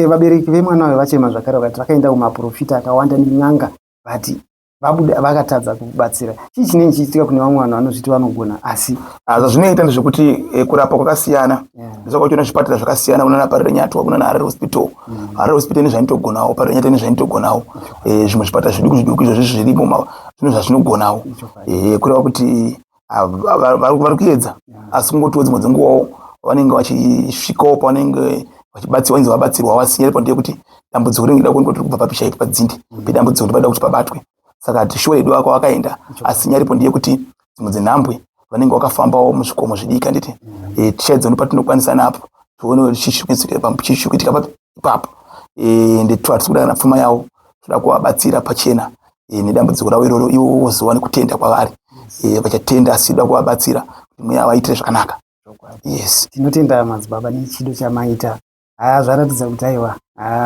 Vabereki vemwana uyu vachema zvakare vakati vakaenda kumaprofita akawanda nen'anga vati vabuda vakatadza kubatsira. Chii chinenge chichiitika kune vamwe vanhu vanozviti vanogona asi Zvazvinoita ndezvekuti kurapa kwakasiyana. Ndosaka uchiona zvipatara zvakasiyana, kunana Parirenyatwa, kunana Harare Hospital. Harare Hospital ine zvainotogonawo, Parirenyatwa ine zvainotogonawo. Zvimwe zvipatara zviduku zviduku izvozvi zvirimo zvine zvazvinogonawo. Kureva kuti vari kuedza asi kungotiwo dzimwe dzenguvawo vanenge vachisvikawo pavanenge vachibatsirwa inzi vabatsirwa vasinya ipo ndeyekuti dambudziko rinenge rida kuonekwa kuti kubva papi chaipo padzinde pedambudziko ndipada kuti pabatwe. Saka hatishuwa hedu vako vakaenda asi nyaya iripo ndeyekuti dzimwe dzenhambwe vanenge vakafambawo muzvikomo zvidiki handiti. Tichaedza nepatinokwanisa napo tione kuti chii chiri kuitika papi ipapo. Ende hatisi kuda kana pfuma yavo, toda kuvabatsira pachena nedambudziko ravo iroro ivo vozowa nekutenda kwavari. Vachatenda asi toda kuvabatsira kuti mweya vaitire zvakanaka. Yes. Tinotenda madzibaba nechido chamaita. Zvaratidza kuti aiwa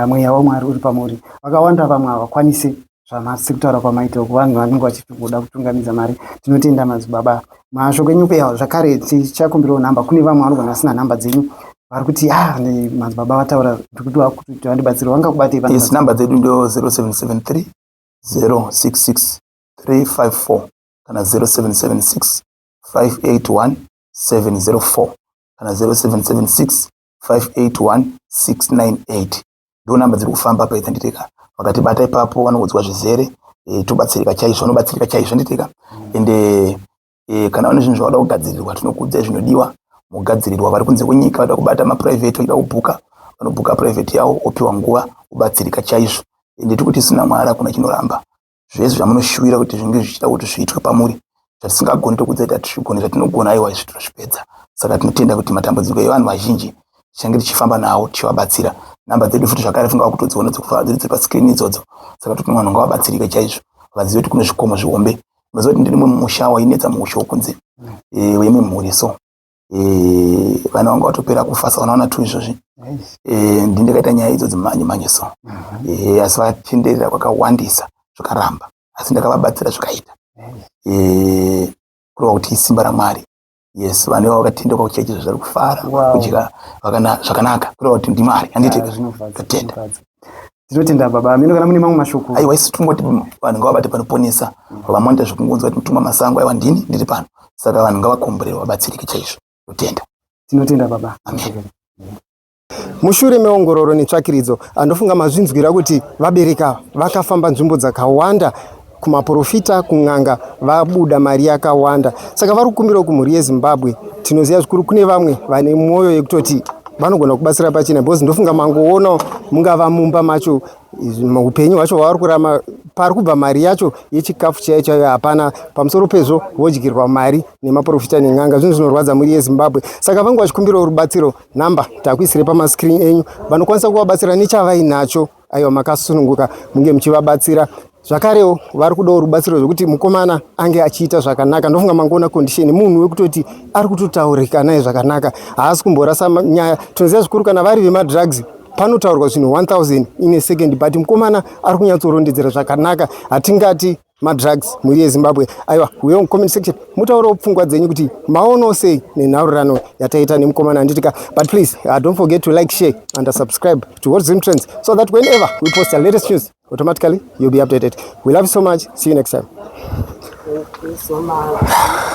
mweya waMwari uri pamuri. Vakawanda vamwe havakwanisi zvamasi kutaura kwamaita uku, vanhu vanenge vachitoda kutungamidza mari. Tinotenda madzibaba. Mashoko enyu kuya zvakare tichakumbirawo nhamba kune vamwe vanogona vasina nhamba dzenyu vari kuti madzibaba vataura ndikuti vakuti vandibatsire vangakubatei pa Yes, nhamba dzedu ndo 0773 066 354 kana 0776 581 704 kana 0776 581 698 ndo namba dziri kufamba paidza nditeka. Vakatibata ipapo vanoudzwa zvizere, tobatsirika chaizvo, vanobatsirika chaizvo nditeka. Ende kana vane zvinhu zvavada kugadzirirwa tinokuudzai zvinodiwa mugadzirirwa. Vari kunze kwenyika vada kubata maprivate vachida kubhuka vanobhuka private yavo opiwa nguva obatsirika chaizvo. Ende tikuti isina Mwari hakuna chinoramba. Zvese zvamunoshuwira kuti zvinge zvichida kuti zviitwe pamuri zvatisingagoni tokuudzai kuti hatizvigoni, zvatinogona aiwa izvi tinozvipedza. Saka tinotenda kuti matambudziko evanhu vazhinji tichange tichifamba nawo tichivabatsira. Namba dzedu futi zvakare funga kutodziona dziri pascreen idzodzo. Saka toti vanhu ngavabatsirike chaizvo vazive kuti kune zvikomo zvihombe. Unoziva kuti ndiri mumusha wainetsa muushe wokunze wemwe mhuri so vana vanga vatopera kufa saka vana tu izvozvi ndini ndakaita nyaya idzodzo manje manje so asi vatenderera kwakawandisa zvakaramba asi ndakavabatsira zvikaita. Kureva kuti isimba raMwari. Yes, vanhu ivavo vakatendeuka kuchechi zvari kufara kudya zvakanaka kureva kuti ndiMwari handiti. Totenda. Tinotenda baba. Mino kana mune mamwe mashoko. Aiwa isu tingoti vanhu ngavabate panoponesa. Vamwe vanoita zvekungonzwa kuti mutumwa masango aiwa ndini ndiri pano. Saka vanhu ngavakomborerwe vabatsirike chaizvo. Totenda. Tinotenda baba. Amen. Mushure meongororo netsvakiridzo andofunga mazvinzwira kuti vabereki ava vakafamba nzvimbo dzakawanda kumaprofita kun'anga vabuda mari yakawanda. Saka vari kukumbirawo kumhuri yeZimbabwe. Tinoziva zvikuru kune vamwe vane mwoyo yekutoti vanogona kubatsira pachena because ndofunga mangoonawo mungava mumba macho upenyu hwacho hwavari kurama pari kubva mari yacho yechikafu chaiyo chaiyo hapana. Pamusoro pezvo vodyirwa mari nemaprofita nen'anga, zvinhu zvinorwadza mhuri yeZimbabwe. Saka vangu vachikumbirawo rubatsiro, namba takuisire pamascreen enyu, vanokwanisa kuvabatsira nechavainacho aiwa makasununguka munge muchivabatsira. Zvakarewo vari kudawo rubatsiro zvekuti mukomana ange achiita zvakanaka. Ndofunga mangoona condition munhu wekutoti ari kutotaurika naye zvakanaka, haasi kumborasa nyaya. Tinoziva zvikuru kana vari vemadrugs panotaurwa zvinhu 1000 in a second, but mukomana ari kunyatsorondedzera zvakanaka. Hatingati madrugs mhuri yeZimbabwe. Aiwa uyo mucomment section mutaurewo pfungwa dzenyu kuti maonawo sei nenhaurirano yataita nemukomana handitika. But please don't forget to like, share and subscribe to Hot Zim Trends so that whenever we post the latest news automatically you'll be updated. We love you so much. See you next time. Thank you so much.